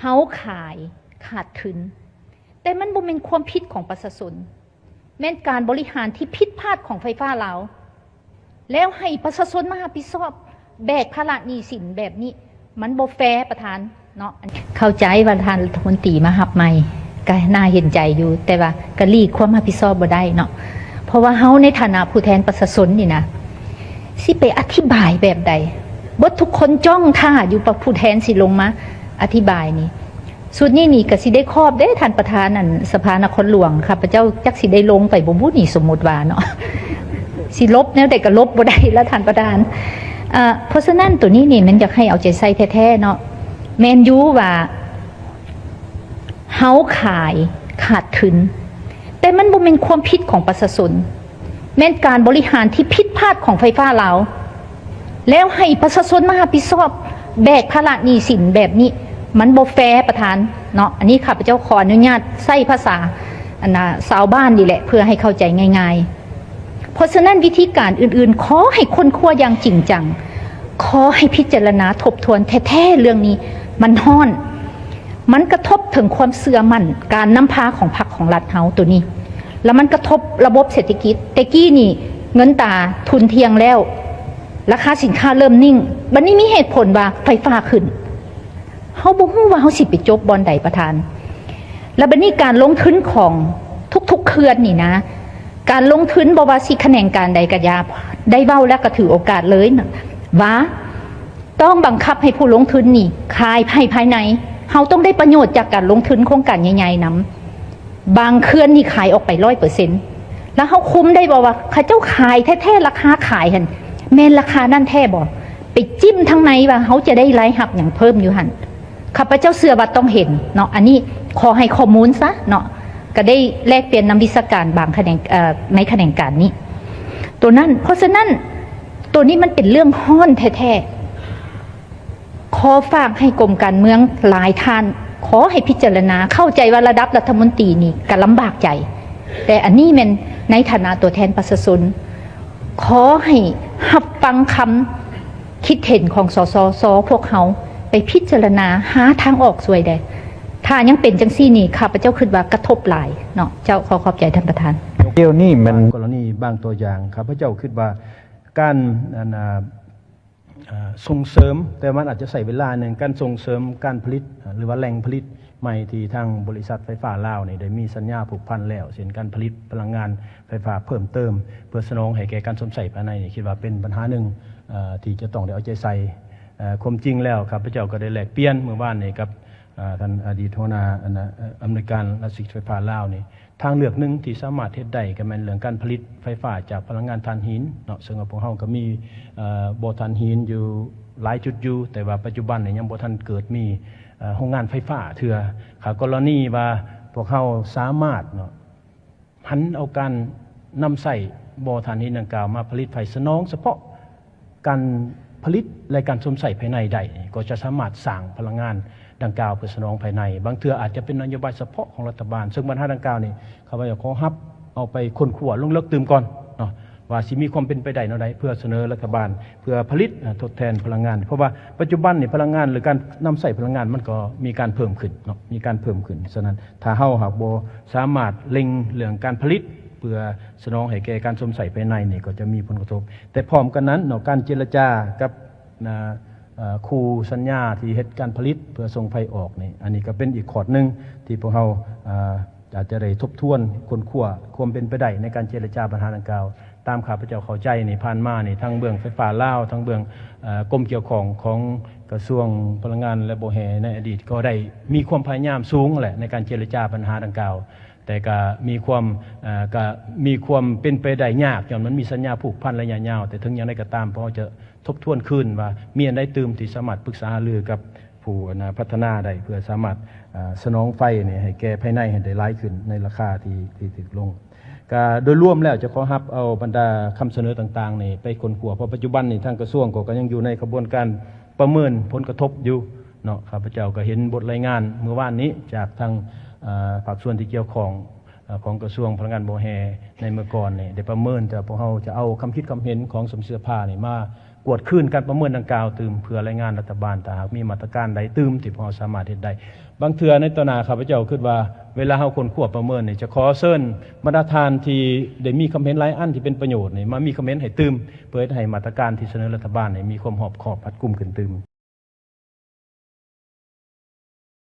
ເຮົາຂາຍຂາດທຶນ, ແຕ່ມັນບໍ່ແມ່ນຄວາມຜິດຂອງປະຊາຊົນ, ແມ່ນການບໍລິຫານທີ່ຜິດພາດຂອງໄຟຟ້າລາວ, ແລ້ວໃຫ້ປະຊາຊົນມາຮັບຜິດຊອບ ແບກພາລະໜີ້ສິນແບບນີ້ ມັນບໍ່ແຟປະທານເນາະ. ເຂົ້າໃຈວ່າທ່ານລັດຖະມົນຕີມາຮັບໃໝ່ ກໍໜ້າເຫັນໃຈຢູ່, ແຕ່ວ່າກໍຫຼີກຄວາມຮັບຜິດຊອບບໍ່ໄດ້ເນາະ, ເພາະວ່າເຮົາໃນຖານະຜູ້ແທນປະຊາຊົນນີ້ນະ ຊິໄປອະທິບາຍແບບໃດ? ເບິດທຸກຄົນຈ້ອງຖ້າຢູ່ວ່າຜູ້ແທນຊິລົງມາອະທິບາຍນີ້. ຊຸດນີ້ນີ້ກໍຊິໄດ້ຄອບເດ້ທ່ານປະທານ ອັນສະພານະຄອນຫຼວງ, ຂ້າພະເຈົ້າຈັກຊິໄດ້ລົງໄປບໍ່ບຸນີ້ ສົມມຸດວ່າເນາະ, ຊິຫຼົບແນວໃດກໍຫຼົບບໍ່ໄດ້ລະທ່ານປະທານ. ເອີ ເພາະສະນັ້ນໂຕນີ້ນີ້ມັນຢາກໃຫ້ເອົາໃຈໃສ່ແທ້ໆເນາະ. ແມ່ນຢູ່ວ່າເຮົາຂາຍຂາດທຶນ, ແຕ່ມັນບໍ່ແມ່ນຄວາມຜິດຂອງປະຊາຊົນ, ແມ່ນການບໍລິຫານທີ່ຜິດພາດຂອງໄຟຟ້າລາວ, ແລ້ວໃຫ້ປະຊາຊົນມາຮັບຜິດຊອບ ແບກພາລະໜີ້ສິນແບບນີ້ ມັນບໍ່ແຟປະທານເນາະ. ອັນນີ້ຂ້າພະເຈົ້າຂໍອະນຸຍາດໃຊ້ພາສາ ອັນນ່າ ຊາວບ້ານນີ້ແຫຼະ ເພື່ອໃຫ້ເຂົ້າໃຈງ່າຍໆ. ເພາະສະນັ້ນ ວິທີການອື່ນໆ ຂໍໃຫ້ຄົ້ນຄວ້າຢ່າງຈິງຈັງ, ຂໍໃຫ້ພິຈາລະນາທົບທວນແທ້ໆ ເລື່ອງນີ້ມັນຮ້ອນ, ມັນກະທົບເຖິງຄວາມເຊື່ອໝັ້ນການນຳພາຂອງພັກຂອງລັດເຮົາໂຕນີ້, ແລ້ວມັນກະທົບລະບົບເສດຖະກິດ. ແຕ່ກີ້ນີ້ເງິນຕາທຸ່ນທ່ຽງແລ້ວ, ລາຄາສິນຄ້າເລີ່ມນິ່ງ, ບັດນີ້ມີເຫດຜົນວ່າໄຟຟ້າຂຶ້ນ. ເຮົາບໍ່ຮູ້ວ່າເຮົາຊິໄປຈົບບ່ອນໃດປະທານ. ແລ້ວບັດນີ້ການລົງທຶນຂອງທຸກໆເຂື່ອນນີ້ນະ, ການລົງທຶນບໍ່ວ່າຊິຂະແໜງການໃດກໍຢ່າ, ໄດ້ເວົ້າແລ້ວກໍຖືໂອກາດເລີຍນະ ວ່າຕ້ອງບັງຄັບໃຫ້ຜູ້ລົງທຶນນີ້ຂາຍໃຫ້ພາຍໃນ, ເຮົາຕ້ອງໄດ້ປະໂຫຍດຈາກການລົງທຶນໂຄງການໃຫຍ່ໆນຳ. ບາງເຂື່ອນນີ້ຂາຍອອກໄປຮ້ອຍເປີເຊັນ ແລ້ວເຮົາຄຸມໄດ້ບໍ່ວ່າເຂົາເຈົ້າຂາຍແທ້ໆ ລາຄາຂາຍຫັ້ນແມ່ນລາຄານັ້ນແທ້ບໍ່? ໄປຈິ້ມທາງໃນວ່າເຮົາຈະໄດ້ລາຍຮັບຫຍັງເພີ່ມຢູ່ຫັ້ນ. ຂ້າພະເຈົ້າເຊື່ອວ່າຕ້ອງເຫັນເນາະ, ອັນນີ້ຂໍໃຫ້ຂໍ້ມູນຊະເນາະ, ກໍໄດ້ແລກປ່ຽນນຳວິຊາການບາງຂະແໜງ ເອີ ໃນຂະແໜງການນີ້ ໂຕນັ້ນ. ເພາະສະນັ້ນ ໂຕນີ້ມັນເປັນເລື່ອງຮ້ອນແທ້ໆ. ຂໍຝາກໃຫ້ກົມການເມືອງຫຼາຍທ່ານ ຂໍໃຫ້ພິຈາລະນາ, ເຂົ້າໃຈວ່າລະດັບລັດຖະມົນຕີນີ້ກໍລຳບາກໃຈ, ແຕ່ອັນນີ້ແມ່ນໃນຖານະຕົວແທນປະຊາຊົນ, ຂໍໃຫ້ຮັບຟັງຄຳຄິດເຫັນຂອງ ສສຊ ພວກເຮົາ ໄປພິຈາລະນາຫາທາງອອກຊ່ວຍແດ່. ຖ້າຍັງເປັນຈັ່ງຊີ້ນີ້ ຂ້າພະເຈົ້າຄິດວ່າກະທົບຫຼາຍເນາະ. ເຈົ້າ, ຂໍຂອບໃຈທ່ານປະທານ. ດຽວນີ້ແມ່ນ ກໍລະນີບາງຕົວຢ່າງ, ຂ້າພະເຈົ້າຄິດວ່າການ ອັນ ອ່າ ອ່າ ສົ່ງເສີມ, ແຕ່ມັນອາດຈະໃຊ້ເວລາໜຶ່ງ, ການສົ່ງເສີມການຜະລິດ ຫຼືວ່າແຫຼ່ງຜະລິດໃໝ່ທີ່ທາງບໍລິສັດໄຟຟ້າລາວນີ້ໄດ້ມີສັນຍາຜູກພັນແລ້ວ, ເຊັ່ນ ການຜະລິດພະລັງງານໄຟຟ້າເພີ່ມເຕີມ ເພື່ອສະໜອງໃຫ້ແກ່ການຊົມໃຊ້ພາຍໃນນີ້ ຄິດວ່າເປັນບັນຫາໜຶ່ງ ເອີ ທີ່ຈະຕ້ອງໄດ້ເອົາໃຈໃສ່. ເອີ ຄວາມຈິງແລ້ວ ຂ້າພະເຈົ້າກໍໄດ້ແລກປ່ຽນມື້ວານນີ້ກັບ ເອີ ທ່ານອະດີດຫົວໜ້າ ອັນ ເອີ ອຳນວຍການລັດວິສາຫະກິດໄຟຟ້າລາວນີ້, ທາງເລືອກໜຶ່ງທີ່ສາມາດເຮັດໄດ້ກໍແມ່ນເລື່ອງການຜະລິດໄຟຟ້າຈາກພະລັງງານຖ່ານຫີນເນາະ, ເຊິ່ງວ່າພວກເຮົາກໍມີ ເອີ ບໍ່ຖ່ານຫີນຢູ່ຫຼາຍຈຸດຢູ່, ແຕ່ວ່າປັດຈຸບັນນີ້ຍັງບໍ່ທັນເກີດມີ ເອີ ໂຮງງານໄຟຟ້າເທື່ອ. ຖ້າກໍລະນີວ່າພວກເຮົາສາມາດເນາະ ຫັນເອົາການນຳໃຊ້ບໍ່ຖ່ານຫີນດັ່ງກ່າວມາຜະລິດໄຟສະໜອງສະເພາະ ການຜະລິດ ແລະ ການຊົມໃຊ້ພາຍໃນໄດ້ ກໍຈະສາມາດສ້າງພະລັງງານດັ່ງກ່າວເພື່ອສະໜອງພາຍໃນ. ບາງເທື່ອອາດຈະເປັນນະໂຍບາຍສະເພາະຂອງລັດຖະບານ, ເຊິ່ງບັນຫາດັ່ງກ່າວນີ້ ຂ້າພະເຈົ້າຂໍຮັບເອົາໄປຄົ້ນຄວ້າລົງເລິກຕື່ມກ່ອນເນາະ ວ່າຊິມີຄວາມເປັນໄປໄດ້ແນວໃດ ເພື່ອສະເໜີລັດຖະບານ ເພື່ອຜະລິດ ເອີ ທົດແທນພະລັງງານ. ເພາະວ່າປັດຈຸບັນນີ້ພະລັງງານ ຫຼື ການນຳໃຊ້ພະລັງງານ ມັນກໍມີການເພີ່ມຂຶ້ນເນາະ, ມີການເພີ່ມຂຶ້ນ. ສະນັ້ນ ຖ້າເຮົາຫາກບໍ່ສາມາດເລັ່ງເລື່ອງການຜະລິດ ເພື່ອສະໜອງໃຫ້ແກ່ການຊົມໃຊ້ພາຍໃນນີ້ ກໍຈະມີຜົນກະທົບ. ແຕ່ພ້ອມກັນນັ້ນເນາະ ການເຈລະຈາກັບ ນະ ເອີ ຄູ່ສັນຍາທີ່ເຮັດການຜະລິດເພື່ອສົ່ງໄຟອອກນີ້, ອັນນີ້ກໍເປັນອີກຂອດໜຶ່ງທີ່ພວກເຮົາ ເອີ ອາດຈະໄດ້ທົບທວນຄົ້ນຄວ້າຄວາມເປັນໄປໄດ້ໃນການເຈລະຈາບັນຫາດັ່ງກ່າວ. ຕາມຂ້າພະເຈົ້າເຂົ້າໃຈນີ້ ຜ່ານມານີ້ ທັງເບື້ອງໄຟຟ້າລາວ, ທັງເບື້ອງ ເອີ ກົມກ່ຽວຂ້ອງຂອງກະຊວງພະລັງງານ ແລະ ບໍ່ແຮ່ໃນອະດີດ ກໍໄດ້ມີຄວາມພະຍາຍາມສູງແຫຼະໃນການເຈລະຈາບັນຫາດັ່ງກ່າວ, ແຕ່ກະມີຄວາມ ເອີ ກະມີຄວາມເປັນໄປໄດ້ຍາກ ຍ້ອນມັນມີສັນຍາຜູກພັນໄລຍະຍາວ. ແຕ່ເຖິງຢ່າງໃດກໍຕາມ ພວກເຮົາຈະ ທົບທວນຄືນວ່າມີອັນໃດຕື່ມທີ່ສາມາດປຶກສາຫາລືກັບຜູ້ ອັນນາ ພັດທະນາໄດ້ ເພື່ອສາມາດ ອາ ສະໜອງໄຟນີ້ໃຫ້ແກ່ພາຍໃນໃຫ້ໄດ້ຫຼາຍຂຶ້ນໃນລາຄາທີ່ ທີ່ຖືກລົງ. ກະໂດຍລວມແລ້ວຈະຂໍຮັບເອົາບັນດາຄຳສະເໜີຕ່າງໆນີ້ໄປຄົ້ນຄວ້າ, ເພາະປັດຈຸບັນນີ້ທາງກະຊວງກໍ ກໍຍັງຢູ່ໃນຂະບວນການປະເມີນຜົນກະທົບຢູ່ເນາະ. ຂ້າພະເຈົ້າກໍເຫັນບົດລາຍງານມື້ວານນີ້ຈາກທາງ ອາ ພາກສ່ວນທີ່ກ່ຽວຂ້ອງ ເອີ ຂອງກະຊວງພະລັງງານບໍ່ແຮ່ໃນເມື່ອກ່ອນນີ້ໄດ້ປະເມີນ, ແຕ່ພວກເຮົາຈະເອົາຄຳຄິດຄຳເຫັນຂອງສະມາຊິກສະພານີ້ມາ ກວດຄືນການປະເມີນດັ່ງກ່າວຕື່ມ ເພື່ອລາຍງານລັດຖະບານ ຖ້າຫາກມີມາດຕະການໃດຕື່ມທີ່ພວກເຮົາສາມາດເຮັດໄດ້. ບາງເທື່ອໃນຕໍ່ໜ້າ ຂ້າພະເຈົ້າຄິດວ່າ ເວລາເຮົາຄົ້ນຄວ້າປະເມີນນີ້ ຈະຂໍເຊີນບັນດາທ່ານທີ່ໄດ້ມີຄຳເຫັນຫຼາຍອັນທີ່ເປັນປະໂຫຍດນີ້ ມາມີຄຳເຫັນໃຫ້ຕື່ມ ເພື່ອເຮັດໃຫ້ມາດຕະການທີ່ສະເໜີລັດຖະບານນີ້ມີຄວາມຮອບຄອບຮັດກຸມຂຶ້ນຕື່ມ.